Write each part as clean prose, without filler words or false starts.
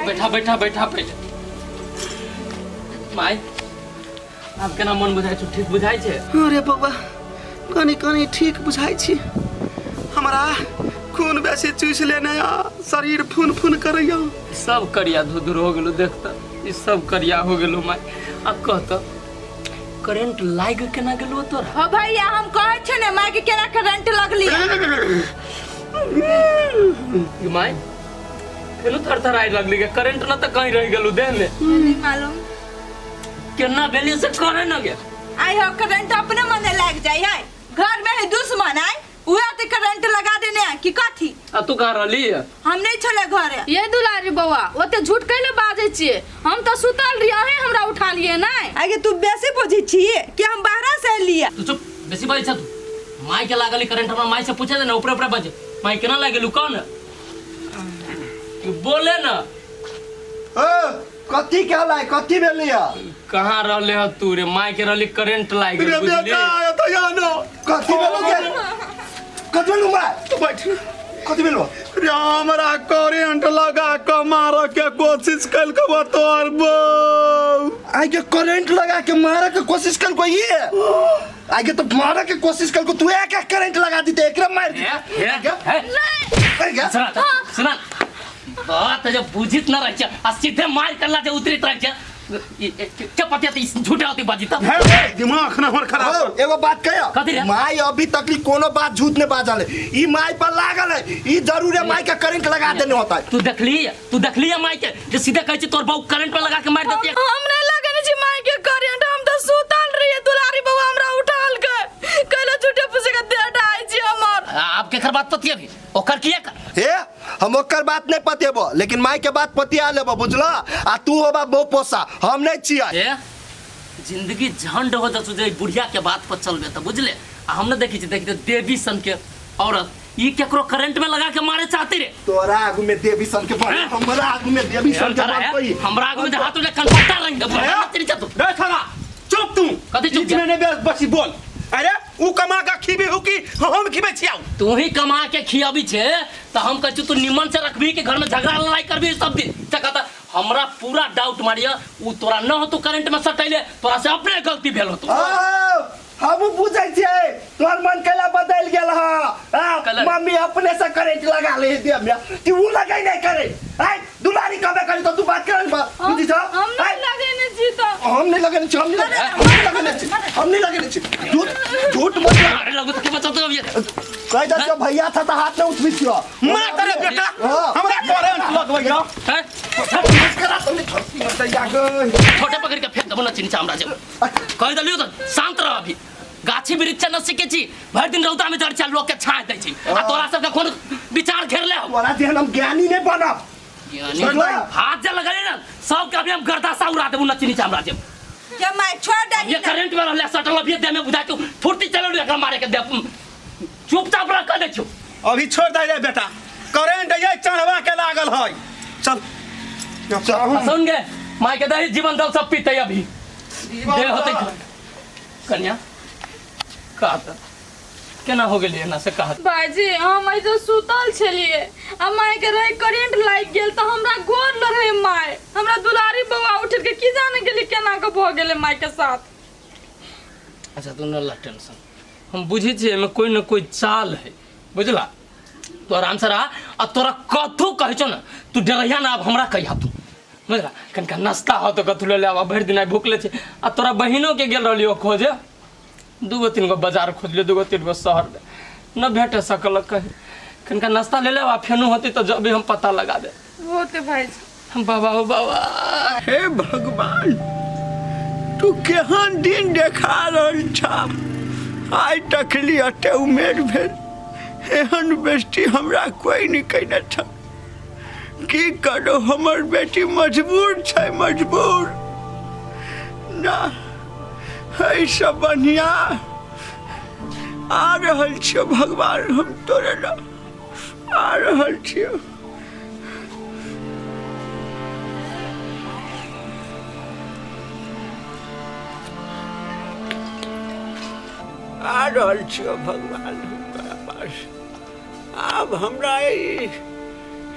बैठा बैठा बैठा पहिले। माय, आब केना मन बुझाइ छौ? ठीक बुझाइ छै? अरे बौआ, कनी कनी ठीक बुझाइ छी। हमरा खून बेसी चूसि लेने आ शरीर फून फून करैया। सब करिया धुधुर हो गेलो, देख त ई सब करिया हो गेलो माय। आ कह त करेंट लाग केना गेलो तोरा? हो भैया, हम कहै छियै ने माय के केना करेंट लगली। ई माय फेनो थरथराइ लगली गे, करेंट न त कहीं रह गेलो देह में। नहीं मालूम केना भेली से करे न गे। आई हो करेंट अपने मने लाग जाय है, घर में है दुश्मन आय उहे ते करेंट लगा देने है कि कथी। आ तू कहाँ रहली है? हम नहीं छले घरे। ये दुलारी बौआ, ओते झूठ कैले बाजै छियै? हम तऽ सुतल रही, अहें हमरा उठा लिए नै। आगे तू बेसी बुझै छी कि हम बाहर से एलियै। तू चुप, बेसी बाजै छ तू। माय के लागल करेंट, हमरा माय से पूछे दे ना, ऊपरे ऊपरे बाजे। माय केना लागल कौन? तू बोले ना। ओ कथी कहलाई, कथी भेलै है? कहाँ रहले ह तू रे? माय के रहली करेंट लाग गेल, रे बुझली? बेटा एतऽ आनो। कथी भेलो के? कथी भेलो माय? तू बैठ। कथी भेलो? रे हमरा करेंट लगा के मारे के कोशिश कलको तोर बौ। आइ के करेंट लगा के मारे के कोशिश कलको ये? आइ के तो मारे के कोशिश कलको, तू एक एक करेंट लगा दीते एकरा मार हे, दीते। हे, हे। अरे गे। सुना सुना, बात जब बुझित न रह आ सीधे मार करला जे उतरित रह के पतिया त झूठा होती बाजी तब। हे रे, दिमाग न हमर खराब। हो, एगो बात कहियो, कथी रे? माय अभी तक ली कोनो बात झूठ नहीं बाजल है। ई माय पर लागल है, ई जरूर है माय के करंट लगा देने होता है। तू देखली, तू देखली है माय के जे सीधे कहै छै तोर बहू करंट पे लगा के मार देती है। हम नहीं लगने छी माय के करेंट, हम तो सुतल रहिए, दुलारी बौआ हमरा उठाल के कहले झूठे फूसे के देह ढाई छी हमर। आब केकर बात पतिया भी ओकर किया कर? हे, हम ओकर बात नहीं पतेबो, लेकिन माय के बात पतिया लेबो, बुझला? आ तू होबा बो पोसा, हम नहीं छियै। ए जिंदगी झंड हो जसु जे बुढ़िया के बात पर चलबे त, बुझले? आ हम न देखी छी, देखी त देवी सन के औरत ई केकरो करंट में लगा के मारे चाहती रे। तोरा आगू में देवी सन के बात, हैं? हमरा आगू में देवी सन के बात कोई। हमरा आगू में जे हाथ उठे कनपट्टा रंग दे, तेरी तू। रे साला, चुप तू। कथी चुप? बीच में नहीं बस बसी बोल। अरे ऊ कमा के खीबे हो कि हम खीबे छियाऊ? तू ही कमा के खियाबी छे त हम कहै छी तू निमन से रखबी कि घर में झगड़ा लड़ाई करबी सब दिन? त कहता हमरा पूरा डाउट मारिया ऊ तोरा न हो तू करंट में सटैले, तोरा से अपने गलती भेल होतो। हमहू बुझै छियै तोहर मन कैला बदलि गेल हँ। कैला? मम्मी अपने से करेंट लगा ले दे हमरा कि ऊ लगै नहीं करे। आय दुलारी कबे करी तो तू बात कर बुझी छ? हम नहीं लगेने छी तो। हम नहीं लगेने छी, हम नहीं लगेने, हम नहीं लगेने छी, हम नहीं लगेने छी। झूठ झूठ मत बोल। अरे लगो तो के बचाते हो ये। कह दे जो भैया था तो हाथ में उठबी छियो। मार तेरे बेटा। हाँ। हमरा करेंट लगबैया। हैं? मस्करा तो नहीं छोटी मतैया गई। छोटे पकड़ के फेंक देबो न चिन्ह हमरा जे। कह देलियो तो शांत रह अभी। गाछी वृक्ष न सीखे छी, भरि दिन रौदा में जड़ चल लोग के छाय दै छी आ तोरा सबके कोन विचार घेर ले हो। तोरा जेहन हम ज्ञानी नहीं बनब। ज्ञानी हाथ जे लगले ना सबके अभी हम गर्दा सा उड़ा देबो न चिन्ह हमरा जे। के my छोड़ दे। ये करंट में रहले सटल अभी देह में बुझा के फुर्ती चलल एकरा मारे के दे। चुपचाप रह कह दै छियो। अभी छोड़ दे रे बेटा, करेंट ये चढ़वा के लागल है। चल चल। सुन गे माय के दही जीवन दल सब पीते अभी दे होते। कन्या कहत केना हो गेलै एना से कहत? भाईजी हम ऐसे सुतल छलिए आ माय के रहे करेंट लागि गेल तऽ हमरा गोर लड़े माय, हमरा दुलारी बौआ उठ के की जाने गेली केना के भऽ गेलै माय के साथ। अच्छा तू न ला टेंशन, हम बुझै छियै एहिमे कोई न कोई चाल है, बुझला? तू आराम से रह आ तोरा कथू कहै छौ न तू डरैया ना, आब हमरा कहिया तू, बुझला? कनिका नाश्ता हो तो कथू ले ले आब, भरि दिन आइ भूखले छै। आ तोरा बहिनो के गेल रहलियो खोजे, दूगो तीन गो बाजार खोजलियो, दूगो तीन गो शहर में न भेटे सकल कहीं। कनिका नाश्ता ले ले आ फेनो होती तो जब भी हम पता लगा दे। होते भाईजी। बाबा हो बाबा। हे भगवान, तू केहन दिन देखा रहल छा। आइ तकली अते उमेर भेल, एहन बेस्ती हमरा कोई नहीं कयने छल। की करो, हमर बेटी मजबूर छै, मजबूर ना। एहिसँ बढ़िआँ आ रहल छियौ भगवान, हम तोरे लग आ रहल छियौ। आ रहल छियौ भगवान हम तोरा पास। आब हमरा ई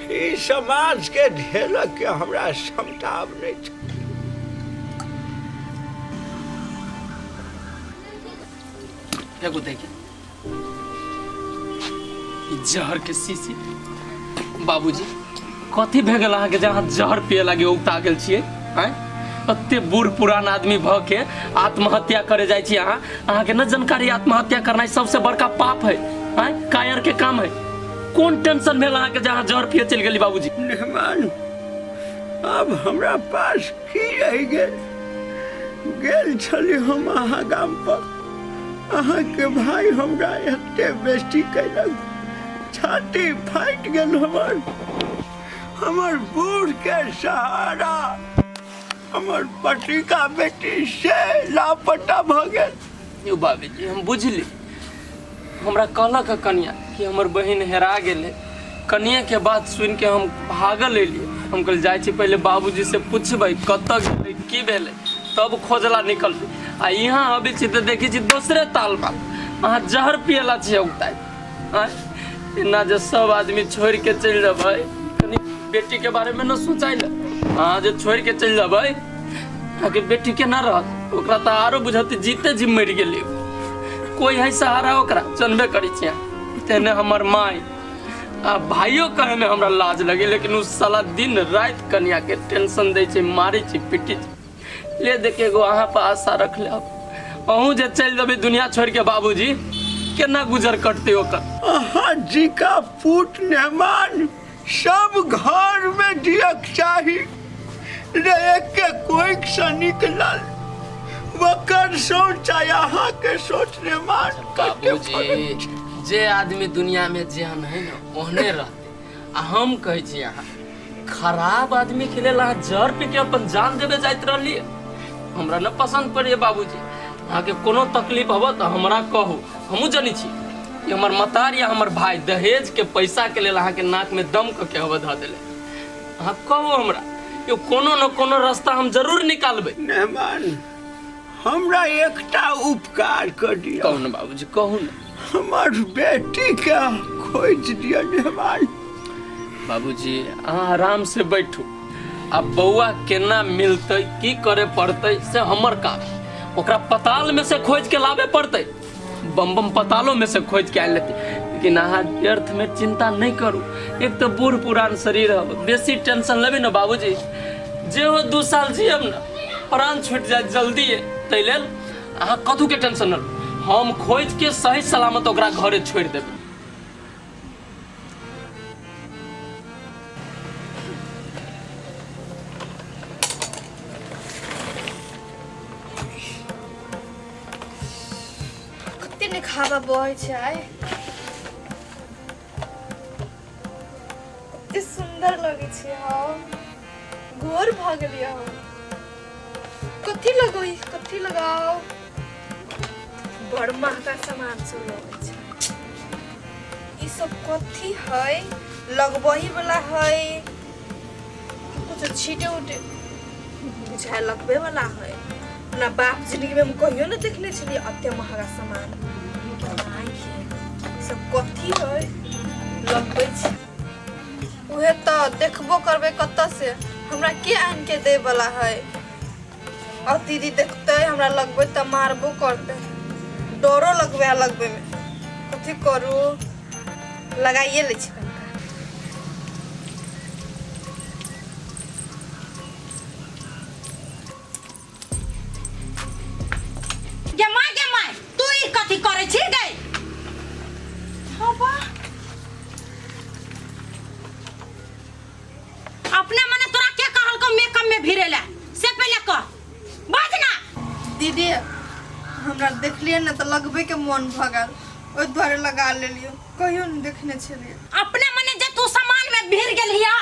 ई समाजके झेलऽके हमरा क्षमता आब नहि छै। एगो देखी ई जहर के शीशी। बाबूजी कथी भए गेल अहाँके जे अहाँ जहर पिए लागी उगता गेल छियै? आँय, एते बूढ़ पुरान आदमी भऽ के आत्महत्या करे जाइ छी अहाँ। अहाँके न जानकारी आत्महत्या करनाइ सबसे बड़का पाप है, आँय, कायर के काम है। कोन टेंशन भेल अहाँके जे अहाँ जहर पिए चलि गेली बाबूजी? मेहमान, आब हमरा पास की रहि गेल? गेल छली हम अहाँ गाम पर, अहाँके भाई हमरा एते बेइज्जती कयलक, छाती फाटि गेल हमर। हमर बूढ़ के सहारा हमर पटिका बेटी से लापता भऽ गेल। यौ बाबूजी, हम बुझली, हमरा कहलक कनिया कि हमर बहिन हेरा गेलै। कनिया के बात सुनि के हम भागल एलियै। हम कहल जाइ छी पहिले बाबूजी से पुछबै कतऽ गेलै की भेलै, तब खोजला निकलबै। आ यहाँ अबै छी तऽ देखै छी दोसरे ताल बात, अहाँ जहर पियला छियै उगताइ। आँय, एना जे सब आदमी छोड़ि के चलि जेबै, कनि बेटी के बारे में न सोचाइ लए। अहाँ जे छोड़ि के चलि जेबै, अहाँके बेटी केना रहत? ओकरा तऽ आरो बुझत जीते जी मरि गेलै, कोई है सहारा ओकरा? जनबे करै छियै तेने हमर माय आ भाइयो कहे में हमरा लाज लगे, लेकिन उ साला दिन राति कनिया के टेंशन दै छै, मारै छै, पीटै छै। ले देख एगो अहाँ पर आशा रख ले, अहूँ जे चलि देबै दुनिया छोड़ि के बाबूजी, केना गुजर कटतै ओकर? अहाँ जी का पूत मेहमान सब घर में दियक चाही रे, एक के कोइक से निकलल वकर सोच आ अहाँ के सोच मेहमान कते फर्क बाबूजी छै। जे आदमी दुनिया में जेहन है ना ओहने रहते। आ हम कहै छी अहाँ खराब आदमी के लेल अहाँ जहर पी के अपन जान देबे जाइत रहलियै, हमरा न पसंद पड़िए बाबूजी। अहाँके कोनो तकलीफ हब तऽ हमरा कहू, हमहूँ जनै छी कि हमर मतार या हमर भाई दहेज के पैसा के लेल अहाँके नाक में दम कऽ के हब धऽ देले। अहाँ कहू हमरा, यो कोनो न कोनो रास्ता हम जरूर निकालबै। मेहमान, हमरा एकटा उपकार कर दिअ। कहू ने बाबूजी, कहू ने। हमर बेटी के खोजि दिअ मेहमान। बाबूजी अहाँ आराम से बैठू, आ बौआ केना मिलतै की करे पड़तै से हमर काम। ओकरा पताल में से खोज के लाबे पड़तै, बम बम पतालो में से खोज के आनि लेतै। लेकिन अहाँ व्यर्थ में चिंता नहीं करू, एक तो बूढ़ पुरान शरीर है, बेसी टेंशन लेबै ने बाबूजी, जे हो 2 साल जियब ने प्राण छूटि जायत जल्दी है। ताहि लेल अहाँ कथू के टेंशन न लू, हम खोज के सही सलामत ओकरा घरे छोड़ि देबै। कते नीक हवा बहै छै आइ, कते सुन्दर लगै छै। हम गोर भऽ गेलियै हम। कथी लगै, कथी लगाउ? बड़ महंगा सामान सब लगै छै। ई सब कथी है? लगबही वाला है, कुछ छीटे उटे बुझाय लगबे वाला है। अपना बाप जिंदगी में हम कहियो न देखने छलियै एते महंगा सामान। ई सब कथी है लगबै छै? उहे तऽ देखबो करबै कतऽ से, हमरा के आनि के दै वाला है? और दीदी देखते हमरा लगबै तऽ मारबो करते, डरो लगबै है लगबै में। कथी करू, लगाइए लै छी कनिका। गे माय, गे माय, तू ई कथी करै छी गे? हाँ बा, अपने मने तोरा के कहलको मेकअप में भिड़े ला, से पहले कह, बाज ना। दीदी हमरा देखलियै ने तऽ लगबै के मन भऽ गेल, ओहि दुआरे लगा लेलियै, कहियो नहि देखने छलियै। अपने मने जे तू सामान में भिड़ गेलियै,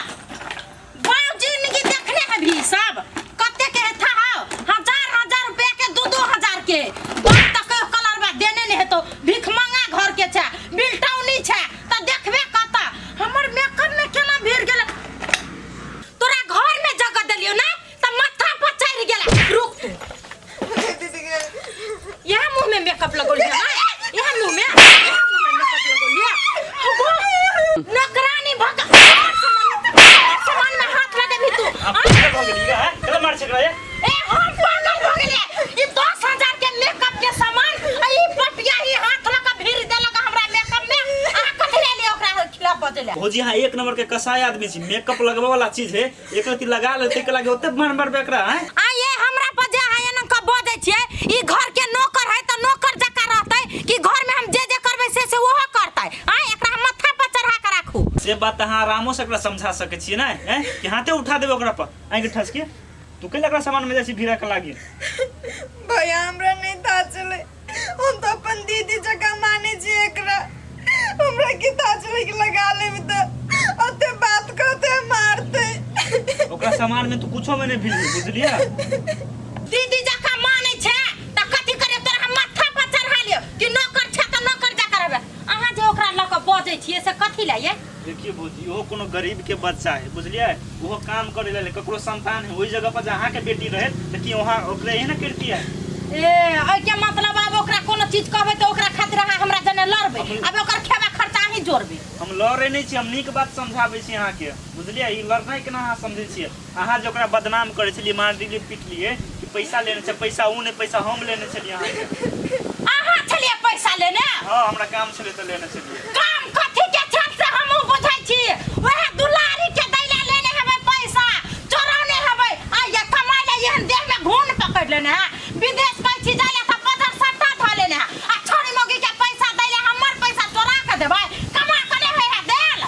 बाप जिंदगी देखने है भी सब कते के था हो, हजार हजार रुपया के, 2-2 हजार के। बाप तक कहियो कलर बा देने नहीं हेतो, भीख मंगा घर के छे, बिलटौनी छे, त देखबे कत हमर मेकअप में केना भिड़ गेल। तोरा घर में जगह देलियो ना त माथा पर चढ़ गेला। रुक तू, यहाँ मुंह में मेकअप लगौलियो ना, यहाँ मुंह में, यहाँ मुंह में मेकअप लगौलियो ना। ले। भौजी अहाँ एक नंबर के कसाई आदमी छी, मेकअप लगबै वाला चीज है, एक रति लगा लेते के लागे ओते मार मारबे एकरा हैं। आ ये हमरा पर जे अहाँ एना के बजै छियै, ई घर के नौकर है त नौकर जकाँ रहतै कि घर में हम जे जे करबै से से ओहो करतै? आ एकरा हम माथा पर चढ़ा के राखू। से बात अहाँ आरामो से एकरा समझा सकै छियै ने हैं, कि हाथे उठा देबै ओकरा पर आँखि ठसके तू कैला एकरा सामान में जाइ छी भीड़ा के लागी? भैया हमरा नहीं था चले, हम तो अपन दीदी जकाँ माने छी एकरा, हमरा की था चले कि लगा लेब त ओते बात कहते मारते। ओकरा सामान में तू कुछो में नहीं भिड़बी, बुझलियै? दीदी जकाँ मानै छै त कथी करे तोरा हम माथा पर चढ़ा लियो कि नौकर छै त नौकर जकाँ रहबै? अहाँ जे ओकरा लऽ कऽ बजै छियै से कथी लए ये? देखिए भौजी, ओहो कोनो गरीब के बच्चा है, बुझलियै? ओहो काम करे लेल ककरो संतान है, ओहि जगह पर जे अहाँके बेटी रहे तऽ की वहाँ ओकरे एहन करतियै? ए एहिके मतलब आब ओकरा कोनो चीज कहबै तऽ ओकरा खातिर अहाँ हमरा जने लड़बै? आब ओकर खेबा खर्चा अहीं जोड़बै? हम लड़ै नहि छी, हम नीक बात समझाबै छी अहाँके, बुझलियै? ई लड़नाइ केना अहाँ समझै छियै? अहाँ जे ओकरा बदनाम करै छलियै, मारलियै पिटलियै कि पैसा लेने छै, पैसा ओ नहि, पैसा हम लेने छलियै अहाँके। अहाँ छलियै पैसा लेने? हँ, हमरा काम छलै तऽ लेने छलियै। काम कथी के छल से हमहूँ बुझै छी। वएह दुलारी के दै लए लेने हेबै पैसा, चोरौने हेबै। आ ये कमाइ लए एहन देह में घून पकड़ि लेने है, विदेश कहै छी जाइ लए तऽ पजर सट्टा धऽ लेने है, आ छोरी मौगी के पैसा दै लए हमर पैसा चोरा के देबै? कमा के नहि होइ है देल।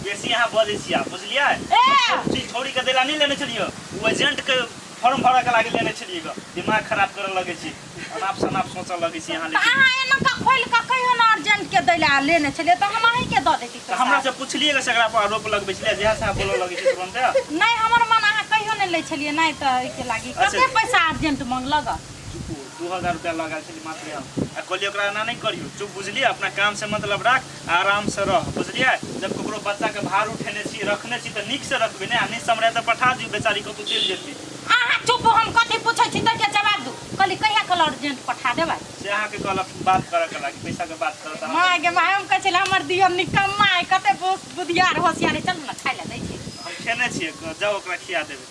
बेसी अहाँ बजै छी आब, बुझलियै? ए सब चीज छोड़ी के दैला नहि लेने छलियै, ओ एजेंट के फॉर्म भरऽ के लागी लेने छलियै ग। दिमाग खराब करऽ लगै छी, अनाप शनाप सोचऽ लगै छी अहाँ। तऽ लेकिन अहाँ एना कऽ खोलि कऽ कहियो ने अर्जेंट के दै लए लेने छलियै तऽ हम अहींके दऽ दैती। तऽ हमरा से पुछलियै ग, से एकरा पर आरोप लगबै छलियै, जहिया से अहाँ बोलऽ लगै छी तुरन्ते। नहि, हमर मन अहाँ कहियो नहि लै छलियै, नहि तऽ एहिके लागी। अच्छा। कते पैसा अर्जेंट मांगलक? चुप, 2000 रुपया लगा छलियै मात्र हम, आ कहलियै ओकरा एना नहि करियौ, चुप, बुझलियै? अपना काम से मतलब राख आ आराम से रह, बुझलियै? जब ककरो बच्चा के भार उठेने छी, रखने छी तऽ नीक से रखबै ने, आ नहि सम्हरै तऽ पठा दियौ, बेचारी कतौ चलि जेतै। अहाँ चुप, हम कथी पूछै छी तैके जवाब दू। कहली कहिया कल अर्जेंट पठा देबै? से अहाँके कहलक बात करऽ के लागी, पैसा के बात करऽ तऽ माय गे माय, हम कहै छलियै हमर दियर निकम्मा है, कते बुधियार होशियार है। चलू ने, खाय लए दै छी। हम खेने छियै, जाउ ओकरा खिया देबै।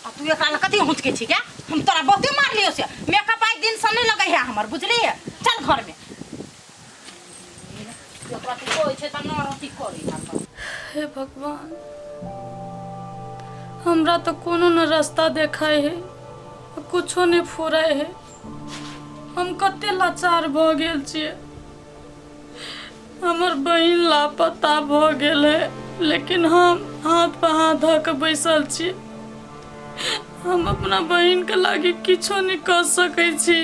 आ तू एकरा लए कथी हुचकै छी गे? हम तोरा बहुते मारलियौ से मेकअप आइ दिन से नहि लगै है हमर, बुझलियै? चल घर में। ओकरा तू कहै छै तऽ न अथी करै है। हे भगवान, हमरा तऽ कोनो न रास्ता देखाय है, कुछो नहि फुराय है। हम कते लाचार भऽ गेल छियै। हमर बहिन लापता भऽ गेल है, लेकिन हम हाथ पर हाथ धऽ कऽ बैसल छी। हम अपना बहिनके लागी किछो नहि कऽ सकै छी।